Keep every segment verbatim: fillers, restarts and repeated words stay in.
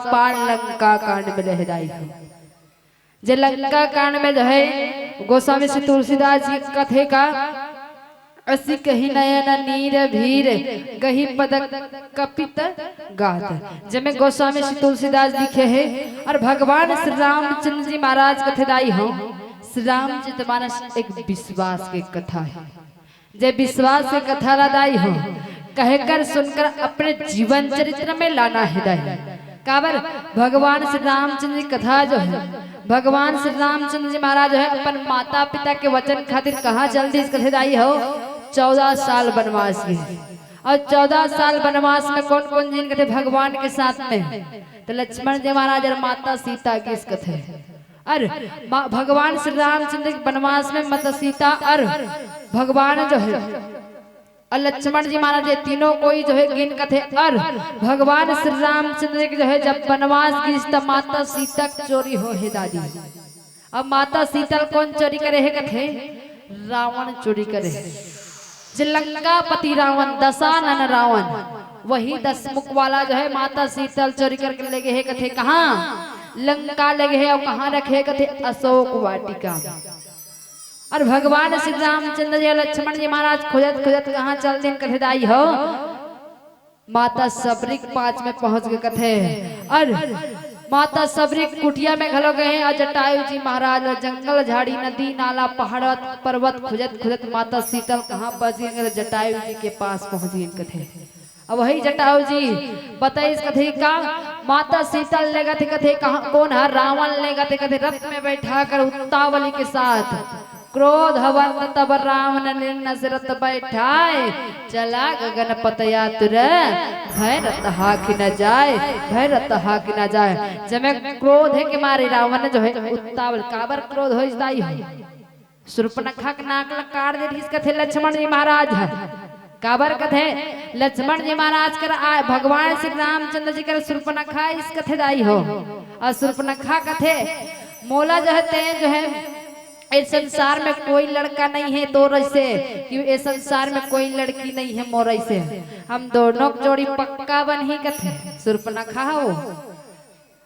पार लंका कांड में रह जाई हो। जे लंका कांड में जो है गोस्वामी श्री तुलसीदास जी कथे का, असी कही नयन नीर भीर गही पद कपित गात, जेमे गोस्वामी श्री तुलसीदास लिखे हे। और भगवान श्री रामचंद्र जी महाराज कथे दाई हो, श्री रामचरित मानस एक विश्वास के कथा है। जे विश्वास के कथा ला दाई हो, कहकर सुनकर अपने जीवन चरित्र में लाना है दाई। काबर भगवान श्री रामचंद्र जी कथा जो है, भगवान श्री रामचंद्र जी महाराज जो है अपन माता पिता के वचन खातिर कहाँ चल दिस कथे दाई हो, चौदह साल वनवास गे। और चौदह साल वनवास में कौन कौन जिन कथे भगवान के साथ में, तो लक्ष्मण जी महाराज और माता सीता गिस कथे। और मा-, भगवान श्री रामचंद्र के वनवास में माता सीता और भगवान जो है और लक्ष्मण जी महाराज ये तीनों कोई जो है गिन कथे। और भगवान श्री रामचंद्र के जो है जब वनवास गिस तब माता सीता के चोरी हो हे दादी। अब माता सीता ल कौन चोरी करे हे कथे? रावण चोरी करे हे। जे लंकापति रावण, दशानन रावण, वही दस मुख वाला जो है माता सीता ल चोरी करके ले गे हे कथे। कहाँ? लंका ले गे हे। और कहाँ रखे हे कथे? अशोक वाटिका। और भगवान श्री रामचंद्र जी लक्ष्मण जी महाराज खोजत खोजत कहाँ चल दिन कथे दाई हो, माता सबरी के पास में पहुंच गए कथे। और माता सबरी के कुटिया में घलो गए हैं और जटायु जी महाराज ला जंगल झाड़ी नदी नाला पहाड़ पर्वत खोजत खोजत माता सीता ल कहाँ पहुंच गए, जटायु जी के पास पहुंच गए कथे। अब वही जटायु जी बताइस कथे का, माता सीता ल लेगथे कथे कहाँ, कौन है? रावण लेगथे कथे रथ में बैठा कर उत्तावली के साथ। क्रोधवंत तब रावण लीन सिरत बैठाए, चला गगन पत आतुर, भय रत हाखि न जाय, भय रत हाखि न जाय। जमे क्रोध के मारे रावण जो है उत्तावल, काबर क्रोध होइस दाई हो, सुर्पनखा के नाक ला काट दे दिस कथे लक्ष्मण जी महाराज ह। काबर कथे लक्ष्मण जी महाराज कर आ, भगवान श्री रामचंद्र जी कर सुर्पनखा इस कथे दाई हो। और सुर्पनखा कथे मोला जो है ते जो है इस संसार में कोई लड़का नहीं है तोर ऐसे, कि इस संसार में कोई लड़की नहीं है मोर ऐसे। हम दोनों की जोड़ी पक्का बनही कथे सुर्पनखा हो।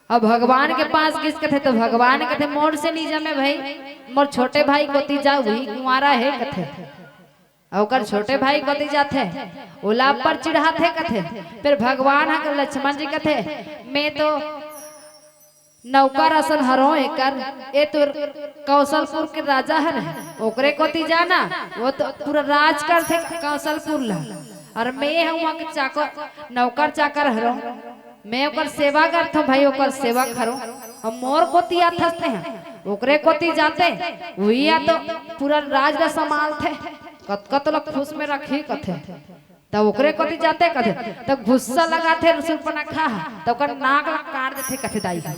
अब भगवान के पास गिस कथे तो भगवान कथे मोर से नहीं जमे भाई, मोर छोटे भाई कोती जा, वही कुंवारा है कथे। अउ ओकर छोटे भाई कोती जाथे, ओला पर चिढ़ाथे कथे। फिर भगवान ह लक्ष्मण जी कथे, मैं तो नौकर असन हरों एकर, ए तो कौशलपुर के राजा हरे, ओकरे कोती जाना, वो तो पूरा राज करथे कौशलपुर ला, और मैं ह उहाँ के चाकर, नौकर चाकर हरों, मैं ओकर सेवा करथों भाई, ओकर सेवा करों। अब मोर कोती आथस ते ह, ओकरे कोती जाते, उही ह तो पूरा राज ला संभालथे, कतका तोला खुश में रखही कथे। त ओकरे कोती जाते कथे, त गुस्सा लगाथे सुर्पनखा ह, त ओकर नाक ला काट देथे कथे दाई ह।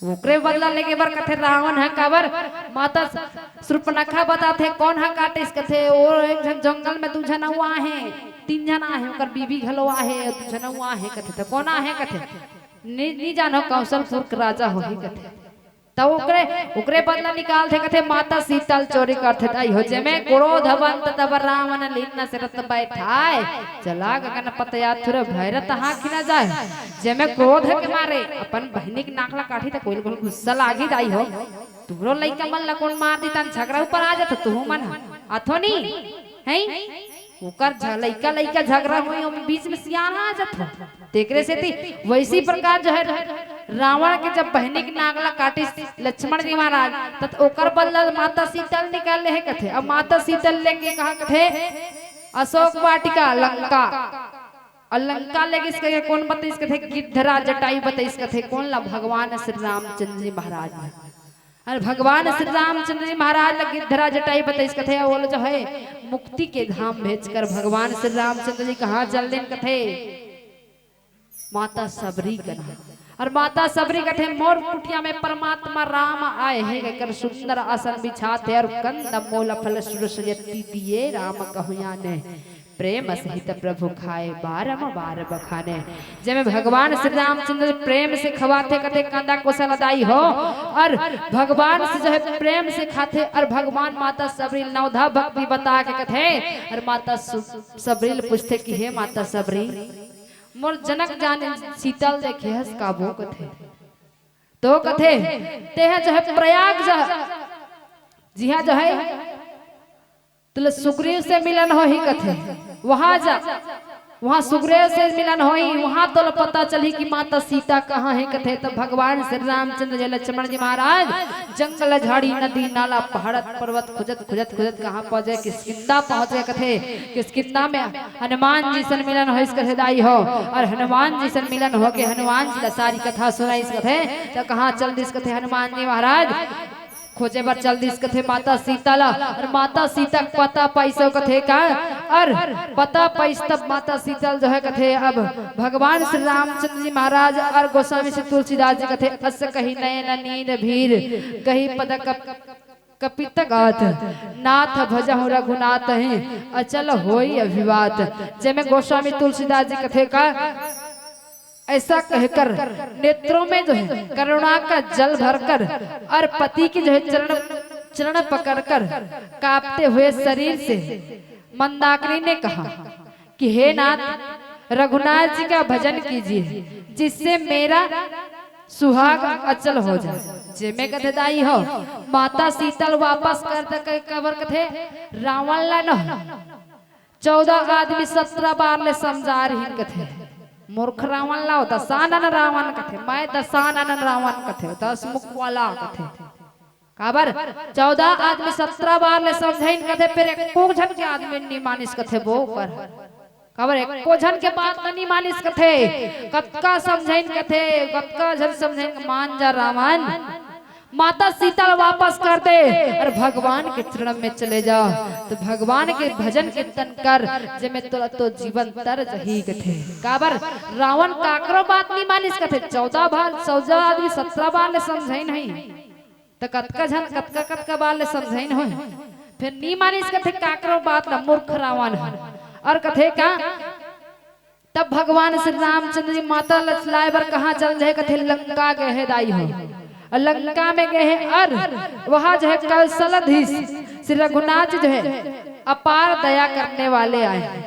ओकरे बदला लेके बर कथे रावण ह, काबर माता सुर्पनखा बताथे, कोन ह काटिस कथे, ओ एक झन जंगल में दू झन अउ आहे, तीन झन आहे, ओकर बीबी घलो आहे, दू झन अउ आहे कथे, त कोन आहे कथे, नी, नी जानो कौशलपुर के राजा होही कथे। त ओकरे, ओकरे बदला निकालथे कथे, माता सीता ल चोरी करथे दाई हो, जेमे क्रोधवंत तब रावण लीन सिरत बैठाए, चला गगन पत आतुर भय रत हाखि न जाय। जेमे क्रोध के मारे अपन बहिनी के नाक ला काटही त कोई ल कोई ल गुस्सा लागही दाई हो। तुहरो लइका मन ला कोन मार दी तन झगरा ऊपर आ जात तुहू मन ह। अथो नी? हैं? ओकर झ-, लइका, लइका झगरा होई, ओमे बीच में सियान आ जात हो। तेकरे सेती वैसी प्रकार जो है रावण के जब बहिनी के नाक ला काटिस लक्ष्मण जी महाराज, त ओकर बदला माता सीता ल निकाल ले हे कथे। अब माता सीता ल लेके कहाँ कथे? अशोक वाटिका, लंका। अउ लंका ले गिस कथे, कोन बताइस कथे? गिद्धराज जटायु बताइस कथे। कोन ला? भगवान श्री रामचंद्र जी महाराज ल। अउ भगवान श्री रामचंद्र जी महाराज ल गिद्धराज जटायु बताइस कथे, अउ ओला जो है मुक्ति के धाम भेजकर भगवान श्री रामचंद्र जी कहाँ चल देन कथे? माता सबरी कना। अउ माता सबरी कथे, मोर कुटिया में परमात्मा राम आए हे, एकर सुंदर आसन बिछाथे अउ कंद मूल फल सुरस यति दिए राम कहु आने। प्रेम सहित प्रभु खाए बारंबार बखाने। जेमे भगवान श्री रामचंद्र प्रेम से खवाथे कथे कंदा कोसा ल दाई हो, अउ भगवान से जो है प्रेम से खाथे अउ भगवान माता सबरी ल नवधा भक्ति बता के कथे, अउ माता सु-, सबरी ल पूछथे कि हे माता सबरी, मोर जनक जान सीता ल देखे हस काबो कथे। तो कथे, तेहा जो है प्रयाग जा, जिहा जो है तुला सुग्रीव से मिलन होही कथे, वहां जा, वहां सुग्रीव से मिलन होही, वहां तोला पता चलही कि माता सीता कहां हे कथे। तब भगवान श्री रामचंद्र जी, लक्ष्मण जी महाराज जंगल, झाड़ी, नदी, नाला, पहाड़, पर्वत खुजत, खुजत, खुजत कहां पहुंचे? किष्किंधा पहुंचे कथे। किष्किंधा में हनुमान जी से मिलन होइस कथे दाई हो, और हनुमान जी से मिलन होके हनुमान जी ला सारी कथा सुनाइस कथे। तो कहां चल दिस कथे हनुमान जी महाराज? खोजे बर चल दिस कथे माता सीता ला, और माता सीता के पता पाइस हो कथे का, और पता पाइस तब माता सीता जो है कथे, अब भगवान श्री रामचंद्र जी महाराज और गोस्वामी श्री तुलसीदास जी कथे, अस कही नयन नीर भीर, कही पद कप-, कपित गाथ, नाथ भजहु रघुनाथ ही, अचल होई अभिवात। जेमे गोस्वामी तुलसीदास जी कथे का, ऐसा कहकर नेत्रों में जो है करुणा का जल भरकर और पति के जो है चरण, चरण पकड़कर कांपते हुए शरीर से मंदाकिनी ने कहा कि हे नाथ, रघुनाथ जी का भजन कीजिए, जिससे मेरा सुहाग अचल हो जाए। जेमे कथे दाई हो, माता सीता ल वापस कर दे, कबर कथे रावण ला न, चौदह आदमी सत्रह बार ले समझा रहिन कथे। मूर्ख रावण ला, दसानन रावण कथे, मैं दसानन रावण कथे, दस मुख वाला कथे। काबर? चौदह आदमी सत्रह बार ले समझाइन कथे, फेर एको झन के आदमी नी मानिस कथे वो कर। काबर? एको झन के बात ला नी मानिस कथे। कतका समझाइन कथे, कतका झन समझाइन, मान जा रावण। माता सीता ला वापस कर दे और भगवान के चरण में चले जा। तो भगवान के भजन कीर्तन कर, जेमे तोला तो जीवन तर जही कथे। काबर? रावण काकरो बात नी मानिस कथे। चौदह बार, चौदह आदमी सत्रह बार ले समझाइन हे, त कतका झन, कतका, कतका बार ले समझाइन होय, फेर नी मानिस कथे काकरो बात ला, मूर्ख रावण ह। और कथे का, तब भगवान श्री रामचंद्र जी माता ल लाय बर कहाँ चल दे, कथे लंका गे हे दाई हो। और लंका में गे हे और वहाँ जो है कौशलाधीश श्री रघुनाथ जी जो है अपार दया करने वाले आए हैं।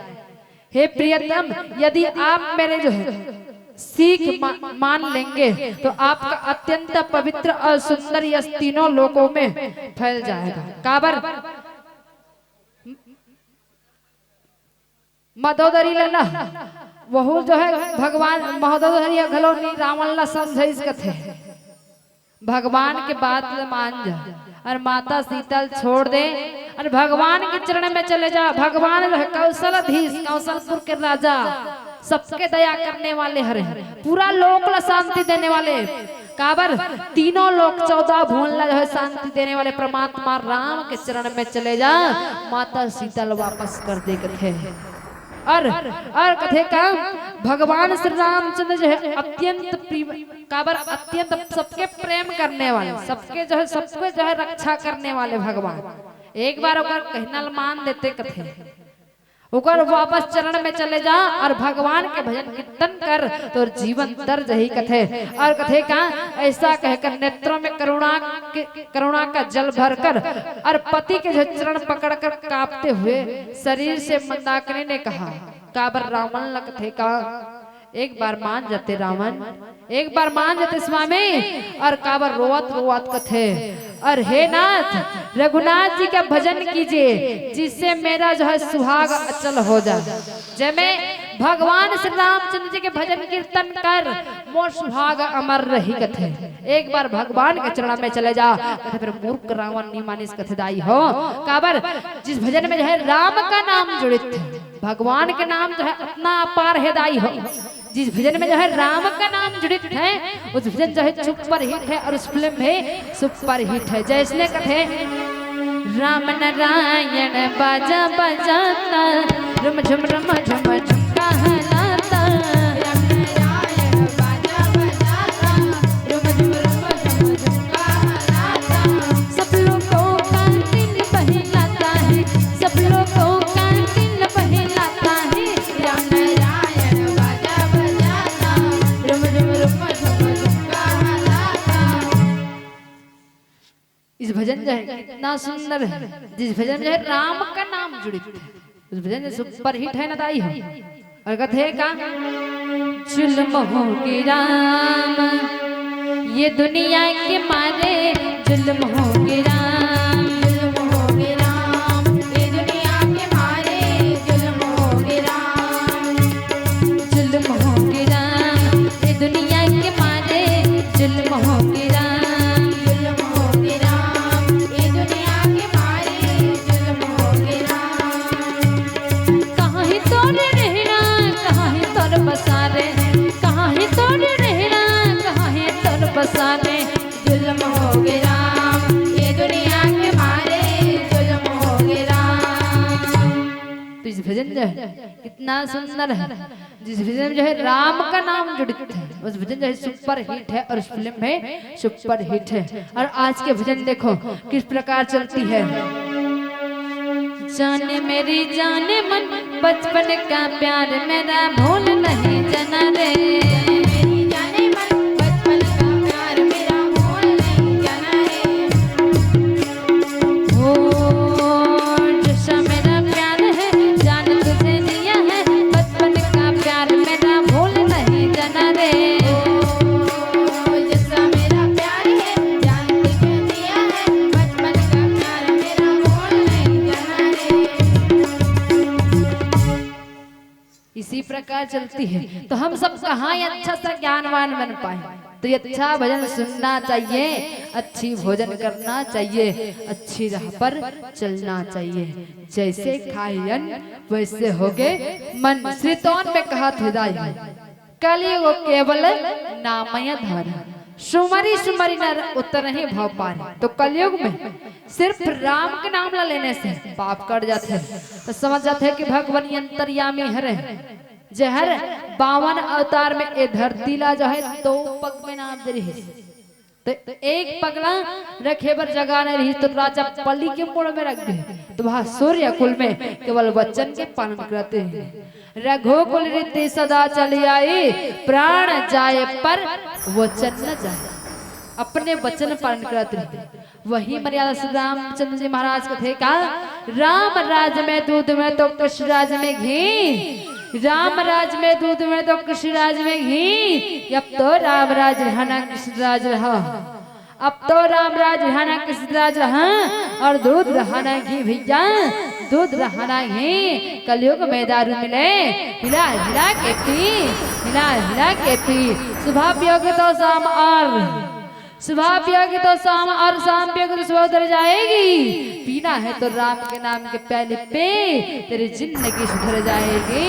हे प्रियतम, यदि आप मेरे जो है सीख मा-, मान लेंगे तो आपका अत्यंत पवित्र और सुंदर यश तीनों लोकों में फैल जाएगा। काबर? मदोदरी ला ना, वहू जो है भगवान मदोदरी ह घलो नी रावण ला समझाइस कथे। भगवान के बात ल मान जा और माता सीता ल छोड़ दे और भगवान के चरण में चले जा। भगवान जो है कौशलाधीश, कौशलपुर के राजा, सबके दया करने वाले हरे, पूरा लोक ला शांति देने वाले। काबर? तीनों लोक चौदह भुवन ला जो है शांति देने वाले परमात्मा राम के चरण में चले जा, माता सीता ल वापस कर दे कथे। और, और कथे का भगवान श्री रामचंद्र जो है अत्यंत प्रिय, काबर अत्यंत सबके प्रेम करने वाले, सबके जो है, सबके जो है रक्षा करने वाले भगवान। एक बार ओकर कहना ल मान देते कथे, ओकर वापस चरण में चले जा और भगवान के भजन कीर्तन कर, तोर जीवन तर जही कथे। और कथे का ऐसा कहकर नेत्रों में करुणा के, करुणा का जल भरकर और पति के जो चरण पकड़कर कांपते हुए शरीर से मंदाकिनी ने कहा, काबर रावण ल कथे का एक बार मान जाते रावण, एक बार मान जाते स्वामी। और काबर रोवत रोवत कथे, और हे नाथ, रघुनाथ जी का भजन कीजिए, जिससे मेरा जो है सुहाग अचल हो जाए। जय में भगवान श्री रामचंद्र जी के भजन कीर्तन कर, मोर सुहाग अमर रही कथे। एक बार भगवान के चरण में चले जा कथे। फिर मूर्ख रावण नी मानिस कथे दाई हो, काबर? जिस भजन में जो है राम का नाम जुड़ित है, भगवान के नाम जो है अतना अपार है दाई हो। जिस भजन में जो है राम का नाम जुड़ित है, उस भजन जो है सुपर हिट है और उस फिल्म भी सुपर हिट है। जैसने कथे राम नारायण बाजा बजाता, रुम झुम रुम झुम झुम कहलाता। राम नारायण बाजा बजाता, रुम झुम रुम झुम झुम कहलाता। सब लोगों का दिल बहलाता है, सब लोगों का दिल बहलाता है। राम नारायण बाजा बजाता, रुम झुम रुम झुम झुम कहलाता। इस भजन जो है कितना सुंदर है। जिस भजन में जो है राम का नाम जुड़ित है, उस भजन जो सुपर हिट है ना दाई हो। और कथे का, जुल्म हो गे राम, ये दुनिया के मारे, जुल्म हो गे राम, जुल्म हो गे राम, ये दुनिया के मारे, जुल्म हो गे राम, जुल्म हो गे राम, ये दुनिया के मारे, जुल्म हो गे राम, जुल्म हो गे राम, ये दुनिया के मारे, जुल्म हो गे राम। कहाँ हे तोर रहना, कहाँ हे तोर बसाने, कहाँ हे तोर रहना, कहाँ हे तोर बसाने, जुल्म हो गे राम, ये दुनिया के मारे, जुल्म हो गे राम। तो इस भजन जो है कितना सुंदर है, जिस भजन में जो है राम का नाम जड़ित है, उस भजन जो है सुपर हिट है और उस फिल्म में सुपर हिट है। और आज के भजन देखो किस प्रकार चलती है। जाने मेरी जाने मन, बचपन का प्यार मेरा भूल नहीं जाना रे। मेरी जाने मन, बचपन का प्यार मेरा भूल नहीं जाना रे। ओ, जैसा मेरा प्यार है, जान तुझे दिया है, बचपन का प्यार मेरा भूल नहीं जाना रे। ओ, जैसा मेरा प्यार है, जान तुझे दिया है, बचपन का प्यार मेरा भूल नहीं जाना रे। इसी प्रकार चलती है, तो हम सब कहाँ ये अच्छा सा ज्ञानवान बन पाए। तो ये अच्छा भजन सुनना चाहिए, अच्छी भोजन करना चाहिए, अच्छी राह पर चलना चाहिए। जैसे खाए अन्न वैसे होगे मन। श्री तोन में कहा थे दाई, कलयुग केवल नामय धर। सुमरी सुमरी नर उतरहि भव पार। तो कलयुग में सिर्फ राम के नाम ला लेने से पाप कट जाथे। तो समझ जाथे कि भगवान अंतर्यामी हरे, जे हर बावन अवतार में ए धरती ला जो है दो पग में नाप दे रहिस। तो एक पगला रखे बर जगह नहीं रहिस, तो राजा पली के मुड़ में रख दे। तो वह सूर्य कुल में केवल वचन के पालन करते हैं। रघुकुल रीति सदा चली आई, प्राण जाए पर वचन न जाए। अपने वचन पालन करत रहिथे। वही मर्यादा श्री रामचंद्र जी महाराज कथे का, राम राज में दूध में तो कृष्ण राज में घी, राम राज में दूध में तो कृष्ण राज में घी। अब तो राम राज रहा ना कृष्ण राज रहा, अब तो राम राज रहा ना कृष्ण राज रहा, और दूध रहा ना घी भैया, दूध रहा ना घी। कलयुग में दारू मिले, हिला हिला के पी, हिला हिला के पी। सुबह पियोगे तो शाम और, सुबह पियोगे तो शाम और, शाम पियोगे तो सुबह उतर जाएगी। पीना है तो राम के नाम के प्याले पे, तेरी जिंदगी सुधर जाएगी,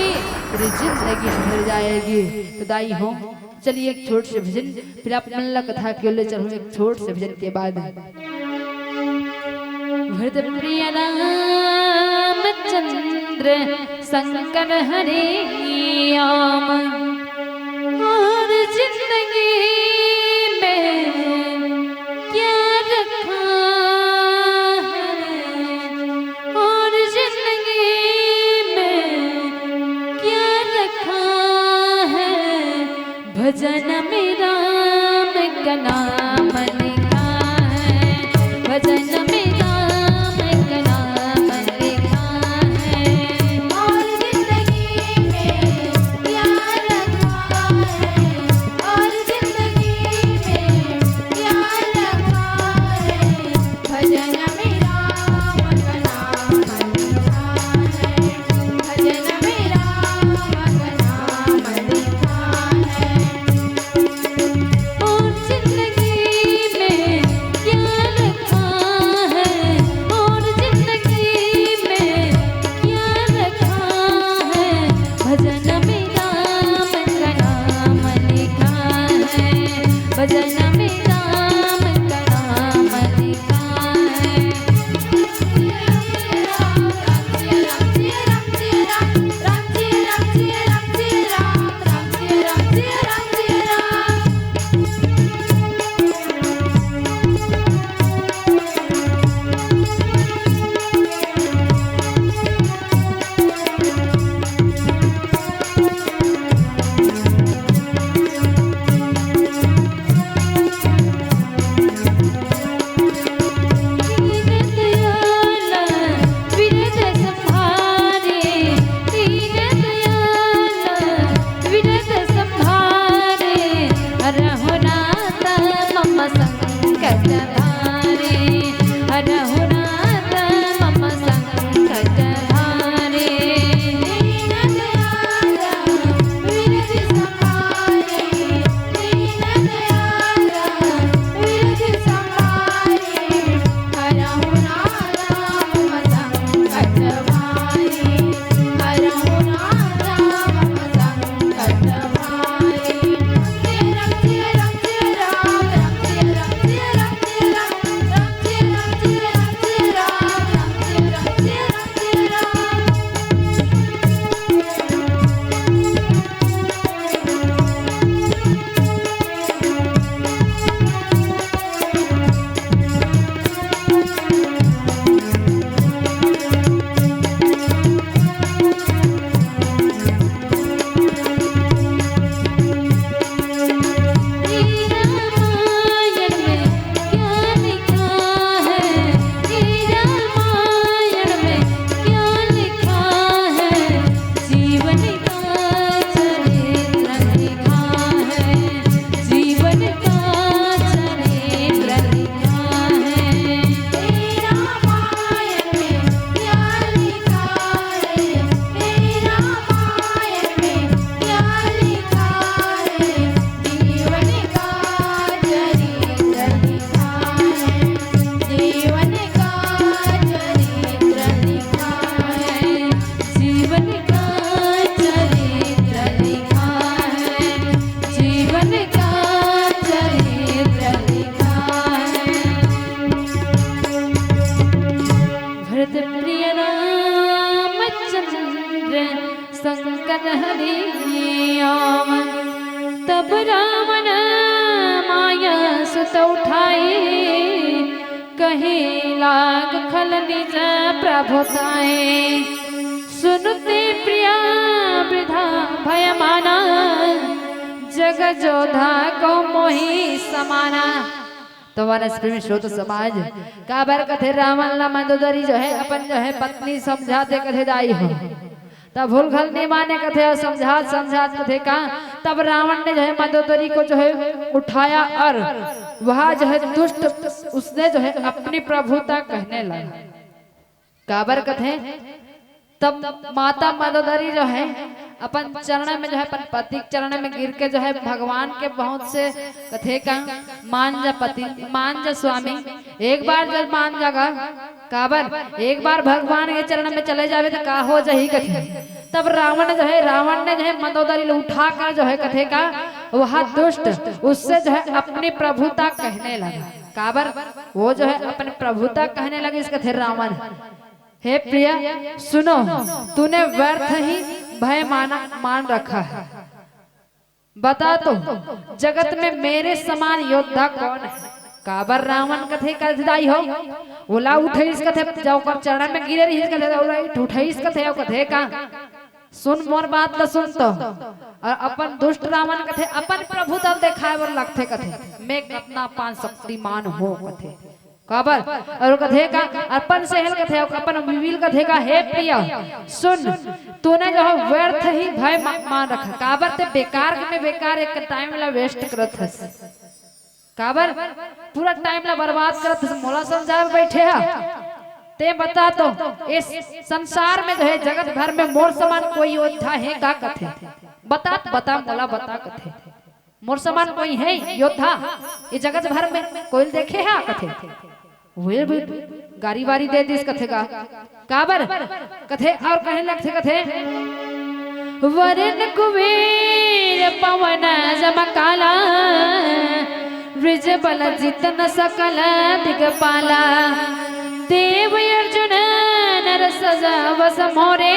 तेरी जिंदगी सुधर जाएगी। तो दाई हो, चलिए एक छोट से भजन, फिर आप मन ला कथा के ले चलूं एक छोट से भजन के बाद। हृद प्रिय रामचंद्र शंकर हरे राम। और जिंदगी में क्या रखा है, और जिंदगी में क्या रखा है, भजन में राम का नाम लिखा है, भजन में राम का नाम लिखा है। और जिंदगी में क्या रखा है, और जिंदगी में क्या रखा है, भजन में राम का नाम लिखा है, भजन में राम का नाम लिखा है। और जिंदगी में क्या रखा है, और जिंदगी में क्या रखा है, भजन में राम का नाम लिखा है, भजन में राम का नाम लिखा है। उठाई, कही लाग खल निज प्रभु ताई। सुनते प्रिया वृथा भय माना, जग जोधा को मोहि समाना। तो वन प्रेमी श्रोत समाज, काबर कथे रावण ला मंदोदरी जो है अपन जो है पत्नी समझाथे कथे दाई हो, तब भूल घल नहीं माने कथे, और समझात समझात कथे का, तब रावण ने जो है मंदोदरी को जो है उठाया और वह जो है दुष्ट, उसने जो है अपनी प्रभुता कहने लगा। काबर कथे, तब माता मंदोदरी जो है अपन चरण में जो है अपन पति के चरण में गिर के जो है भगवान के बहुत से कथे का, मान जा पति, मान जा स्वामी, एक बार जब मान जागा, काबर एक बार भगवान के चरण में चले जावे तो का हो जाही कथे। तब रावण जो है, रावण ने जो है मंदोदरी ला उठा कर जो है कथे का, वह दुष्ट, उससे जो है अपनी प्रभुता कहने लगा। काबर वो जो है अपनी प्रभुता कहने लगे, इस कथे रावण। हे प्रिया, सुनो, तूने व्यर्थ ही भय माना, मान रखा है। बता तो, जगत में मेरे समान योद्धा कौन है? काबर रावण कथे कलदाई हो, ओला उठईस कथे, जब ओकर चरण में गिरे रहिस कथे, ओला उठईस कथे, अउ कथे का, सुन मोर बात ल सुन तो। और अपन दुष्ट रावण कथे, अपन प्रभुता देखाए बर लगथे कथे, मैं कतना पान शक्तिमान हो कथे। काबर? और कथे का, अपन सेहल कथे, अपन विविल कथे का, हे प्रिया, सुन, तूने जो है व्यर्थ ही भय मा-, मान रखा। काबर ते बेकार के में बेकार एक टाइम ला वेस्ट करत हस। काबर? पूरा टाइम ला बर्बाद करत हस। मोला समझाए बैठे हा। ते बता तो, इस संसार में जो है जगत भर में मोर समान कोई योद्धा है का कथे? बता, बता, मोला बता कथे। मोर समान कोई है योद्धा ये जगत भर में? कोई देखे है कथे? वे भी गारी वारी दे दिस कथे का। काबर? कथे और कहे लगथे कथे, वरुण कुबेर पवन जम काला, वृज बल जितन सकल दिगपाला। देव अर्जुन नर सजा वस मोरे,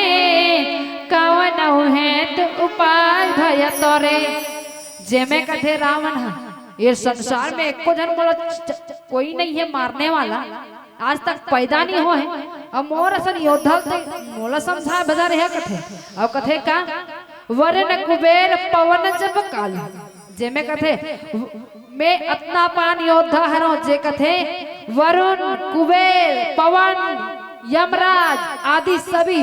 कावन हेत उपाय भय तोरे। जेमे कथे रावण ह, ये संसार में एको झन मोला च-, च-, कोई नहीं है मारने वाला, आज तक पैदा नहीं हो है। अब मोर असन योद्धा ते मोला समझा बजा रहे कथे। और कथे का, वरुण कुबेर पवन जब काल, जेमे कथे, मैं अतना पान योद्धा हरव, जे कथे वरुण, कुबेर, पवन, यमराज आदि सभी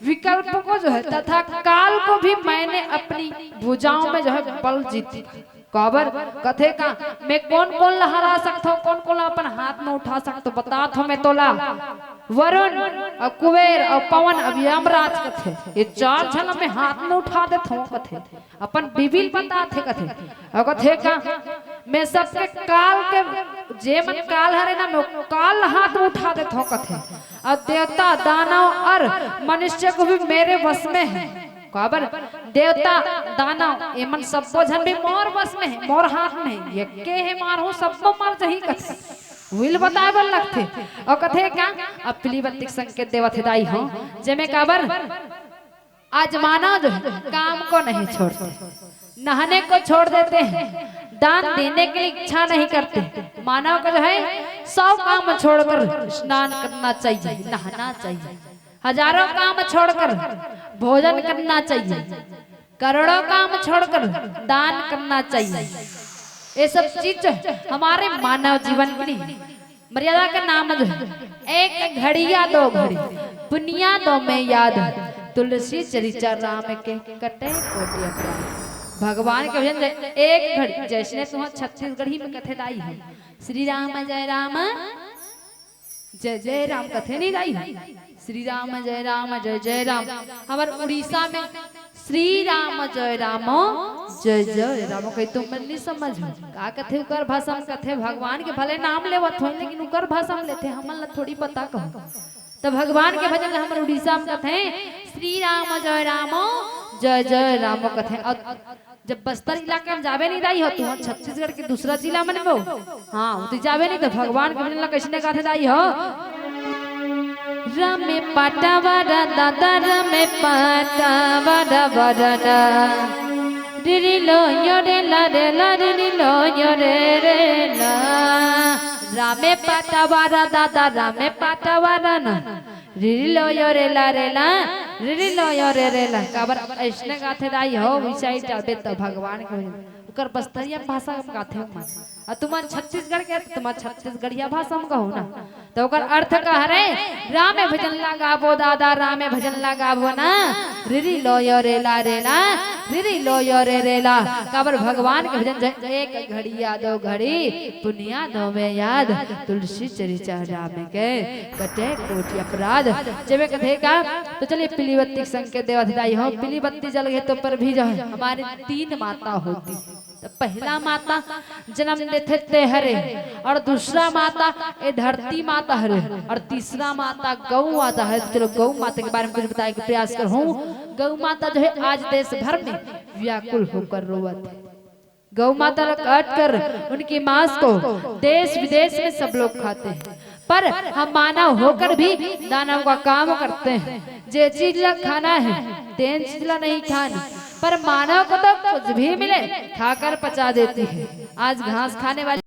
विकल्प को जो है तथा काल को भी मैंने अपनी भुजाओं में जो है बल जीत। काबर? कथे का, मैं कोन कोन ला हरा सकथव, कोन कोन ला अपन हाथ में उठा सकथव, बतात हव मैं तोला। वरुण और कुबेर और पवन और यमराज कथे, ये चार झन में हाथ में उठा देथव कथे, अपन बिबिल बतात हे कथे। और कथे का, मैं सबके काल के, जे मन काल हरे ना, मैं काल हाथ में उठा देथव कथे। और देवता, दानव और मनुष्य को भी मेरे वश में है। काबर? देवता, दानव, ये मन सबो झन भी मोर वश में है, मोर हाथ में है। ये के है मारहूं, सबो मर जही कथे। विल बताए बर लगथे। और कथे का, अब पिलीबंदी के संकेत देवत हे दाई हो, जेमे काबर? आज मानव जो है, काम को नहीं छोड़ते, नहाने को छोड़ देते हैं, दान देने के लिए इच्छा नहीं करते। मानव का जो है, सौ काम छोड़कर स्नान करना चाहिए, नहाना चाहिए। हजारों काम छोड़कर भोजन करना चाहिए, करोड़ों काम छोड़कर दान करना चाहिए। ये सब चीज हमारे मानव जीवन की नहीं। मर्यादा का नाम जो है, एक घड़िया दो घड़ी, पुनिया दो में याद, तुलसी चरिचा राम के कटे कोटि अपराध। भगवान के भजन जो है, एक घड़ी, जैसने तुम छत्तीसगढ़ी में कथे दाई है, श्री राम जय राम, जय जय राम कथे नहीं दाई, श्री राम जय राम जय जय राम। हमर उड़ीसा में श्री राम जय राम जय जय राम कही, तुम मन नहीं समझ हो का कथे, उकर भाषा में कथे, भगवान के भले नाम लेवत हो लेकिन उकर भाषा में लेथे, हमन ला थोड़ी पता कहो। तो भगवान के भजन हमर उड़ीसा में कथे, श्री राम जय राम जय जय राम कथे। और जब बस्तर इलाका में जाबे नहीं दाई हो, तुहर छत्तीसगढ़ के दूसरा जिला मन में हो, हाँ, उती जाबे नहीं तो भगवान के भजन ला कैसने गाथे दाई हो। रमे पाटा वारा दादा, रमे पाटा वारा वरना, रिरी लो यो रे ला रे ला, रिरी लो यो रे रे ला। रामे पाटावारा दादा, रामे पाटावारा ना। रिरी लो यो रे ला रे ला, रिरी लो यो रे रे ला। काबर अइसने गाथे दाई हो, विषय जाबे त भगवान के भजन। ओकर बस्तरिया भाषा म गाथे मन। अउ तुमन छत्तीसगढ़ के, त तुमन छत्तीसगढ़िया भाषा म कहो ना। त ओकर अर्थ का हरे? रामे भजन ला गाबो दादा, रामे भजन ला गाबो ना। रिरी लो यो रे ला रे ला, रिरी लो यो रे रे ला। काबर भगवान के भजन जो एक घड़ी या दो घड़ी, पुनिया दो में याद, तुलसी चरिचा राम के, कटे कोटि अपराध। जबे कथे का, तो चलिए पीली बत्ती के संकेत देवत हे दाई हो, पीली बत्ती जल गए तो पर भी जो है, हमारी तीन माता होती। त पहला माता जन्म देथे ते हरे, अउ दूसरा माता ए धरती माता हरे, अउ तीसरा माता गौ माता हरे। चलो गौ माता के बारे म कुछ बताए के प्रयास करहूँ। गौ माता जो है आज देश भर में व्याकुल होकर रोवत हे। गौ माता ला काट कर उनकी मांस को देश विदेश में सब लोग खाते हैं, पर हम मानव होकर भी दानव का काम करते हैं। जे चीज ला खाना है, तेन चीज ला नहीं खाना, पर मानव को तो कुछ भी मिले, खाकर पचा देती है। आज घास खाने वाली